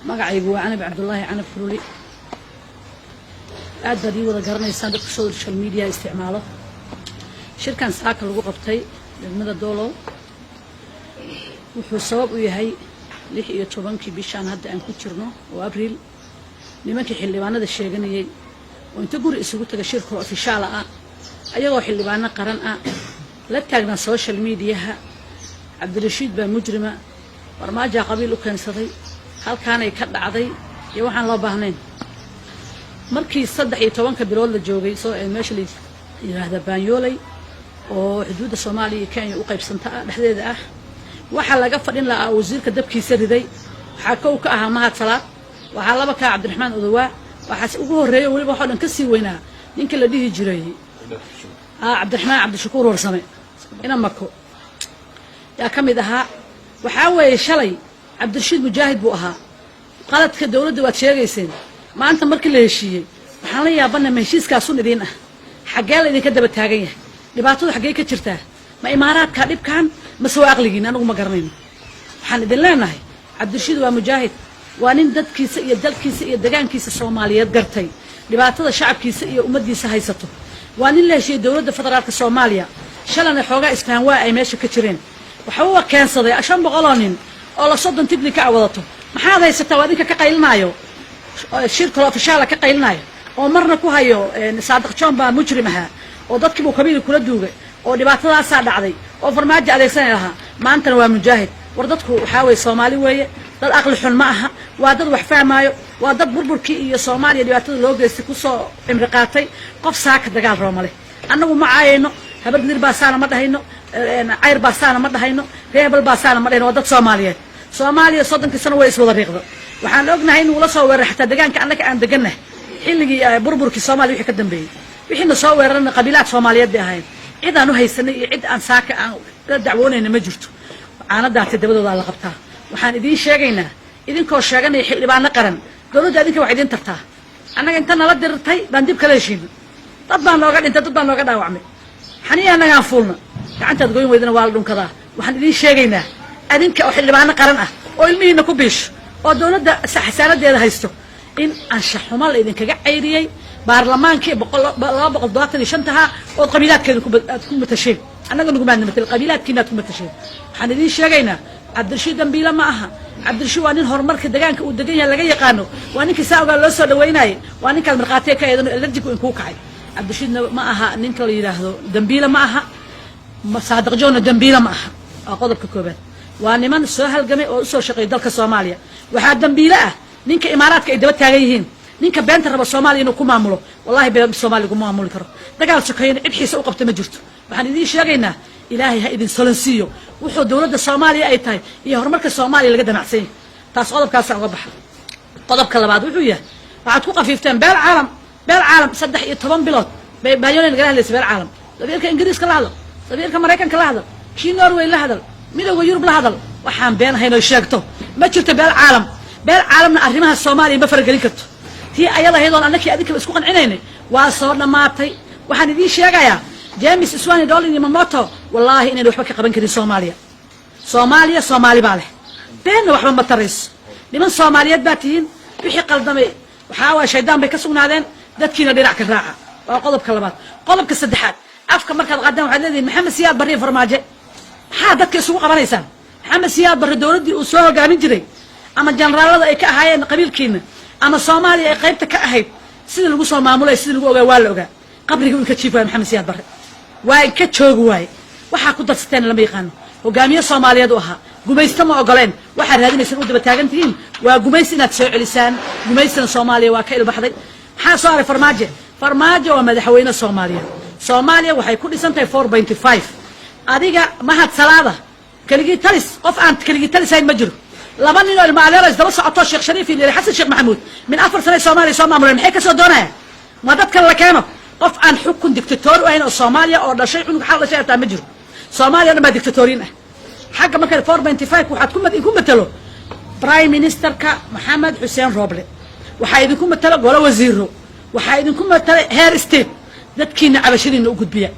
Magacaygu waa Canab Cabdulaahi Canab Furuli. Aad baad ii wada garanaysaan dadka social media isticmaalo. Shirkan saaka lagu qabtay degmada Doolow wuxuu sabab u yahay 16-kii bishaan hadda aan ku jirno oo Abriil, nimankii xildhibaanada sheeganayay oo inta guri isugu taga shirkoo official ah, ayagoo xildhibaano qaran ah, la taagnaa social mediaha: "Cabdirashiid baa mujrima, Farmaajaa qabiil u keensaday, halkaanay ka dhacday" iyo waxaan loo baahnayn. Markii 13-ka bilood la joogay soo meesha la yidhaahda Baanyooley oo xuduudda Soomaaliya iyo Kenya u qaybsanta ah dhexdeeda ah, waxaa laga fadhin lahaa wasiirka dabkiisa riday. Waxaa kow ka ahaa Mahad Salaad, waxaa laba ka Cabdiraxmaan Odowaa, waxaas ugu horreeya weliba waxoo dhan kasii weynaa ninka la dhihi jiray Cabdiraxmaan Cabdishakuur Warsame ina Mako yaa ka mid ahaa. Waxaa weeye, shalay Cabdirashiid mujaahid buu ahaa, qaladka dowladda waad sheegayseen. Maanta markii la heshiiyey, waxaan la yaabana, ma heshiiskaasun idiin ah? Xaggee la idinka daba taagan yahay? Dhibaatadu xaggee ka jirtaa? Ma Imaaraadka dhibkan mase waa aqligiin? Anagu ma garanayno. Waxaan idin leenahay, Cabdirashiid waa mujaahid, waa nin dadkiisa iyo dalkiisa iyo degaankiisa Soomaaliyeed gartay dhibaatada shacabkiisa iyo ummaddiisa haysato. Waa nin la heshiiyey dowladda federaalka Soomaaliya. Shalana xoogaa isfahan waa ay meesha ka jireen. Waxba keensaday 500 oo nin oo la 30 tignika a wadato. Maxaad haysataa? Waa idinka ka qaylinaayo shir kaloo official ah ka qaylinaayo oo marna ku hayo Saadiq John baa mujrim ahaa oo dadkiibuu kabiili kula duugay oo dhibaatadaasaa dhacday oo Farmaajo adeegsanay lahaa. Maantana waa mujaahid. War dadku waxaa weye Soomaali weeye, dad aqli xun ma aha, waa dad wax fahmaayo, waa dad burburkii iyo Soomaaliya dhibaatada loo geystay kusoo cimri qaatay. Qof saaka dagaal rooma leh. Annagu ma caayayno, Habargidir baa saana ma dhahayno, Cayr baa saana ma dhahayno, reebal baa saana ma dhahayno. Waa dad Soomaaliyeed. Soomaaliya 30-kii sano way iswada riiqdo. Waxaan ognahay in ula soo weeraray xataa deegaanka annaga aan degannahay xilligii burburkii Soomaaliya wixii ka dambeeyey. Wixiina soo weerarana qabiilaad Soomaaliyeed bay ahayd. Cid aan u haysanay iyo cid aan saaka aan la dacwoonayna ma jirto. Caanadaati dabadooda la qabtaa. Waxaan idiin sheegaynaa, idinkoo sheeganaya xildhibaano qaran, dowladda idinka wax idiin tartaa. Annaga inta nala dirirtay baan dib kala heshiinay. Dad baa nooga dhintay, dad baa nooga dhaawacmay, xaniya annagaan fuulna. Gacantaad goyn weydana waa la dhunkadaa. Waxaan idiin sheegaynaa, adinka oo xildhibaano qaran ah oo ilmihiina ku biisho oo dowladda xasaanadeeda haysto, in anshaxumo la idinkaga cayriyey baarlamaankii 275-tahaa ood qabiilaadkeeda aad ku matasheen. Annaga nugumaadna matal, qabiilaadkiina aad ku matasheen. Waxaan idiin sheegaynaa, Cabdirashiid dambiile ma aha. Cabdirashiid waa nin horumarka degaanka uu degan yahay laga yaqaano. Waa ninkii saa ogaa loo soo dhaweynayay. Waa ninkaad markhaatiya ka eedan allergic inkuu kacay. Cabdirashiidna ma aha ninka la yidhaahdo dambiile ma aha, Saadiq Joonna dambiile ma aha. Waa qodobka koobaad. Waa niman soo halgamay oo usoo shaqeeyay dalka Soomaaliya. Waxaa dambiile ah ninka Imaaraadka ay daba taagan yihiin, ninka beenta raba Soomaaliya inuu ku maamulo. Wallahi been Soomaaliya kuma maamuli karo. Dagaal sokeeyana cid xiisa u qabta ma jirto. Waxaan idiin sheegaynaa, Ilaahay ha idin solansiiyo wuxuu dowladda Soomaaliya ay tahay iyo horumarka Soomaaliya laga damacsan yahay. Taas qodobkaasaan uga baxa. Qodobka labaad wuxuu yahay, waxaad ku qafiifteen beel caalam. Beel caalam 13 bilood bay Baanyoley nagala hadlaysa. Beel caalam, safiirka Ingiriiska la hadal, safiirka Maraykanka la hadal, kii Norway la hadal, Midowda Yurub la hadal. Waxaan been ahayn oy sheegto ma jirto. Beel caalam, beel caalamna arrimaha Soomaaliya ma faragelin karto. Tii ayada ahayd oon annakii adinkaba isku qancinaynay waa soo dhammaatay. Waxaan idiin sheegayaa, James Swan, Dolin iyo Mamoto, wallaahi inayna waxba ka qaban karin Soomaaliya. Soomaaliya Soomaali baa leh, beenna waxba ma tarayso. Niman Soomaaliyeed baa tihiin. Wixii qaldamay waxaa waaya shaydaan bay ka sugnaadeen. Dadkiina dhinac ka raaca. Waa qodobka labaad. Qodobka saddexaad, afka markaad qaadaan waxaad leedihin Maxamed Siyaad Barre iyo Farmaajo. Maxaa dadka isugu qabanaysaan? Maxamed Siyaad Barre dowladdii uu soo hogaamin jiray, ama generaalada ay ka ahaayeen qabiilkiina, ama Soomaaliya ay qaybta ka ahayd, sidii lagu soo maamulay, sidii lagu ogaa waa la ogaa. Qabriga uu ka jiif waaya Maxamed Siyaad Barre, waa ka joogi waaye. Waxaa ku darsateen lama yaqaano. Hogaamiye Soomaaliyeed u ahaa, gumaysto ma ogoleen. Waxaad raadinaysaan, u daba taagan tihiin, waa gumaysi inaad soo celisaan. Gumaystina Soomaaliya waa ka ilbaxday. Maxaa soo haray? Farmaajo. Farmaajo waa madaxweyne Soomaaliya. Soomaaliya waxay ku dhisan tahay 4.5. Adiga Mahad Salaada keligii talis, qof aan keligii talisayn ma jiro. Laba nin oo ilma adeero isdaba socoto, Sheekh Shariif iyo Xasan Sheekh Maxamuud, min 4 sano Soomaaliya soo maamuleen. Maxay kasoo doonayaan? Ma dadkan la keeno? Qof aan xukun dictator u ahayn oo Soomaaliya oo dhashay, cunug xal dhashay ataa ma jiro. Soomaaliya o dhan baa dictatoriin ah. Xagga marka 4.5 waxaad ku matalo prime ministerka Maxamed Xuseen Roble, waxaa idinku matalo golo wasiiro, waxaa idinku matala heer state. Dadkiina cabashadiina u gudbiya.